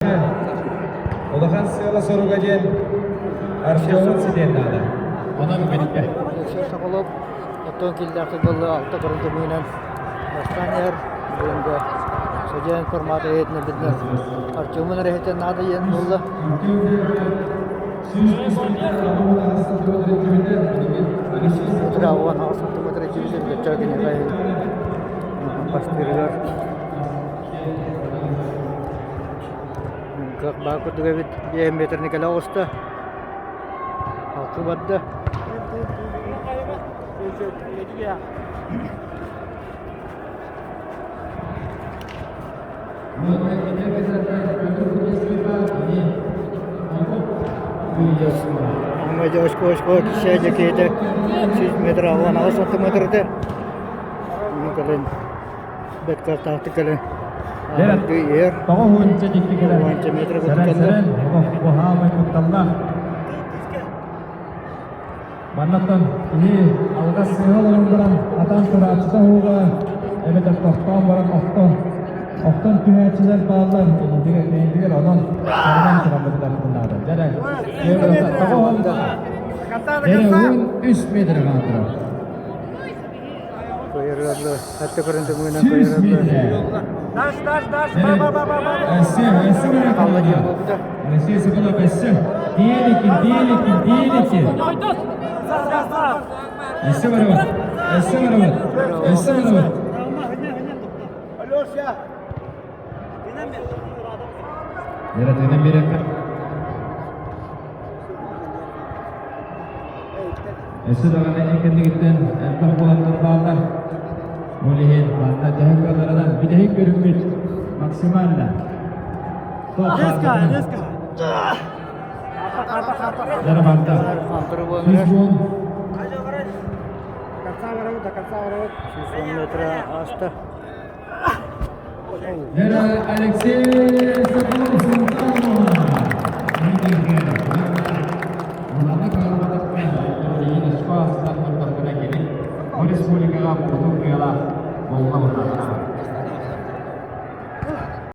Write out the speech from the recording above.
Улахан сыала-соруга диэн Артемун ситиэн наада. Онон бүттэ. Алексей Соколов оттон киллэхтик буолла алта көрүн түмүгүнэн бастаан иһэр. Бүгүнгэ судья информата иһитинэ биллэр. Артемун эрэһитэ наада диэн буолла. Утра 18 сантиметр ичибитин көччө киниэхэ бастыырыгар Кыах баар курдук эбит, биэс метрни кэлэ оҕуста, халкы барда. Оҥой очко очко киһи дьэкиэтэ 100 метр 18 сантиметр этэ. Ону кэлин Бэрт кыахтаахтык кэлэн аар Тоҕо уонча дикки кэлэн уонча метр сэрэн кэллэ. сэрэн олох буһаамай кутталлаах. Маннаттан киһи алҕас сыһа олорон баран атаан турааччыта уһуга эбэтэр тохтоон баран охтон охтон түһээччилэр бааллар иннигэр иннигэр онон сэрэнэн туран бытытарбытын наада. Дьэрэ тоҕо уонда дьэрэ уон үс метр хаалтырар. Кыайарыгар хатта көрөн түмүгүнэн кыайарыгар Даш, даш, даш, ба, ба, ба, ба, ба. Алла диэн буолбута. Россия Соколов өссө диэлики, диэлики, диэлики. Өссө барабыт, өссө барабыт, өссө барабыт. Яратынан берекка. Өссө даҕаны эн кэннигиттэн элбэх уолаттар бааллар. Ол иһин манна төһө кыалларынан бүтэһик көрүҥмүт максимально. Резко, резко. Дара барда. Хантыры буолан эрэр. 110 110 метр ааста. Вера Алексей Соколов Султанова. Республикаға муҥутуур кыайыылаах буолла.